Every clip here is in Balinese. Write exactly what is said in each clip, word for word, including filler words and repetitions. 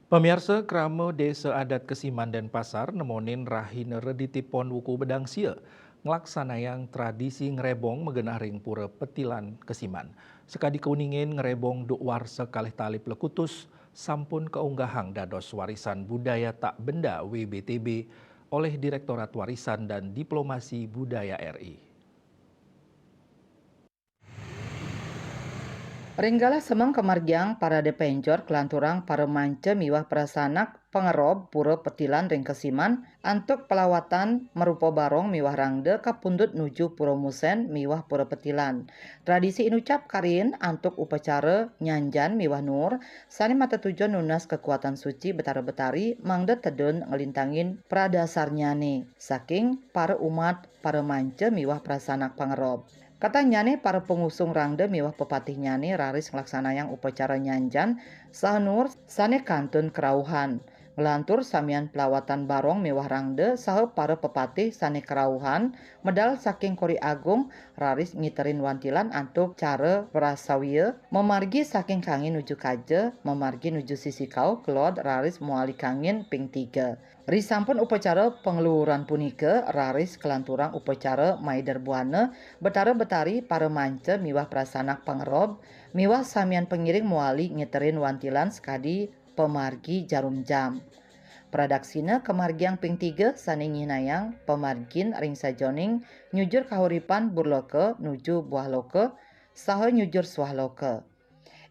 Pamiarsa, krama Desa Adat Kesiman Denpasar nemonin rahina Reditipon wuku bedangsia nglaksanayang tradisi ngrebong magenah ring Pura Petilan Kesiman. Sakadi kauningin, ngrebong duk warsa kalih tali plekutus sampun kaunggahang dados warisan budaya tak benda W B T B olih Direktorat Warisan dan Diplomasi Budaya R I. Ring galah semeng kamargiang parade penjor kalanturang para manca miwah prasanak pangerob Pura Petilan ring Kesiman antuk pelawatan marupa barong miwah rangda kapundut nuju Pura Musen miwah Pura Petilan. Tradisi inucap kariin antuk upacara nyanjan miwah nuur sane matetujon nunas kekuatan suci Betara Betari mangda tedun nglintangin pradasarnyane saking para umat, para manca miwah prasanak pangerob. Katannyane para pangusung rangda miwah pepatihnyane raris nglaksanayang upacara nyanjan saha nuur sane kantun karauhan. Nglantur samian pelawatan barong miwah rangda saha para pepatih sane karauhan medal saking Kori Agung raris ngiterin wantilan antuk cara prasawiya, mamargi saking kangin nuju kaja, mamargi nuju sisi kauh kelod raris mawali kangin ping tiga. Risampun upacara pangluhuran punika raris kalanturang upacara maider buana Betara Betari para manca miwah prasanak pangerob miwah samian pangiring mawali ngiterin wantilan sakadi pamargi jarum jam. Pradaksina kamargiang ping tiga sane nyihnayang pamargin ring sajoning nyujur kahuripan burloka nuju buah loka saha nyujur swah loka.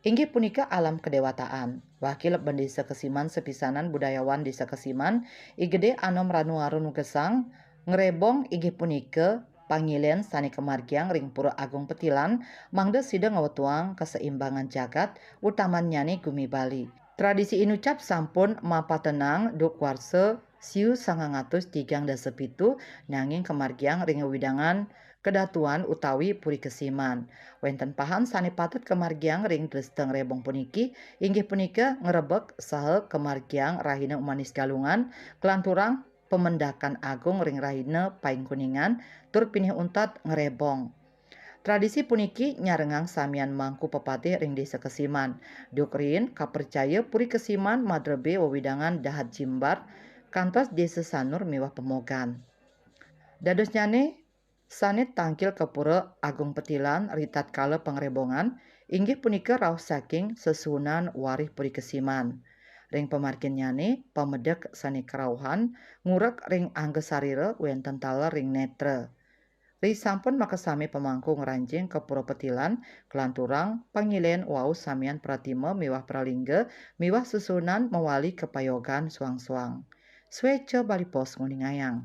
Inggih punika alam kadewataan. Wakil Bendesa Kesiman sapisanan budayawan Desa Kesiman, I Gede Anom Ranuarun Gesang, ngrebong inggih punika pangilen sane kamargiang ring Pura Agung Petilan, mangda sida ngwetuang kaseimbangan jagat, utamannyane gumi Bali. Tradisi inucap sampun mapatenang duk warsa siu sangang atus tigang dasa pitu, nanging kamargiang ring wewidangan kadatuan utawi Puri Kesiman. Wenten pahan sane patut kamargiang ring dresta ngrebong puniki, inggih punika ngrebek saha kamargiang rahina Umanis Galungan, kalanturang pamendakan agung ring rahina Paing Kuningan, tur pinih untat ngrebong. Tradisi puniki nyarengang samian mangku pepatih ring Desa Kesiman. Duk riin kapracaya Puri Kesiman madrebe wewidangan dahat jimbar, kantos Desa Sanur miwah Pemogan. Dadosnyane sane tangkil ka Pura Agung Petilan ritatkala pangrebongan, inggih punika rauh saking sesuhunan warih Puri Kesiman. Ring pamarginnyane, pamedek sane karauhan ngurek ring angga sarira wenten taler ring netra. Risampun makasami pamangku ngranjing ka Pura Petilan, kalanturang pangilen wau samian pratima miwah pralingga miwah sesuhunan mawali kapayogan suang-suang. Sweca Bali Post nguningayang.